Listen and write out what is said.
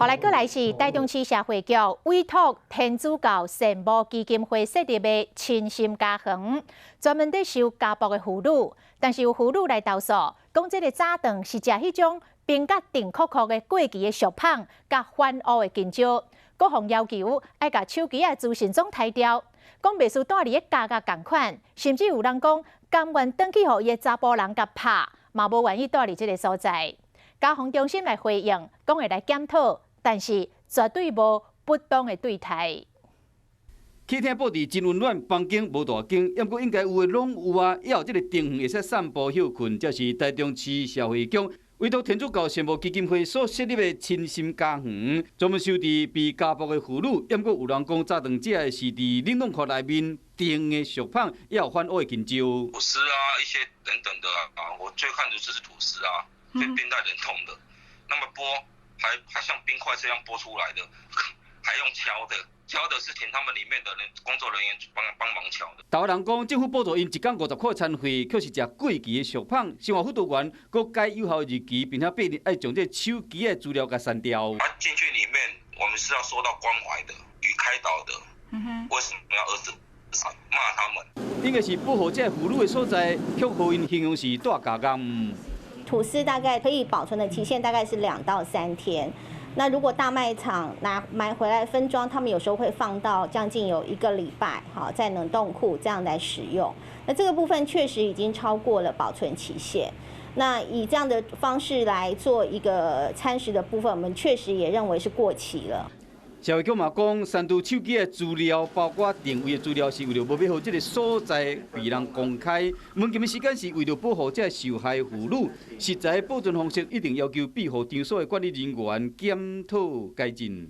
後來閣來是台中市社會局委託天主教聖母基金會設立的親心家園，專門佇收家暴的婦女。但是有婦女來投訴，講這个早頓是食彼種冰甲凍硞硞的過期的俗麭，佮反烏的香蕉，閣予要求愛共手機的資訊總刣掉，講袂輸蹛佇咧監獄仝款，甚至有人講甘願轉去予伊的查埔人共拍，嘛無願意蹛佇這个所在。家防中心來回應，講會來檢討，但是絕對無不當的對待。客廳布置真溫暖，房間無大間，毋過應該有的攏有啊。猶有這个庭園會使散步歇睏，這是台中市社會局委託天主教聖母基金會所設立的親心家園，專門收治被家暴的婦女。毋過有人講，早頓食的是佇冷凍庫內面凍的俗麭，猶有反烏的香蕉。吐司啊，一些等等的啊，我最看的就是吐司啊，被冰在冷凍的，那麼剝還像冰塊這樣剝出來的，還用敲的。敲的是請他們裡面的人工作人員幫幫忙敲的。台灣人講，政府補助𪜶一工50塊餐費，卻是食過期的俗麭。生活輔導員閣改有效日期，並且八日愛將這手機的資料共刪掉。啊，進去裡面，我們是要受到關懷的與開導的。為什麼要兒子罵他們？應該是保護這婦女的所在，卻予𪜶形容是蹛監獄。吐司大概可以保存的期限大概是2到3天。那如果大賣場拿買回來分裝，他們有時候會放到將近有一個禮拜，好，在冷凍庫這樣來使用。那這個部分確實已經超過了保存期限。那以這樣的方式來做一個餐食的部分，我們確實也認為是過期了。社會局嘛講，刪除手機的資料，包括定位的資料，是為著無欲予這个所在被人公開。門禁的時間是為著保護這受害婦女，食材保存方式一定要求庇護場所的管理人員檢討改進。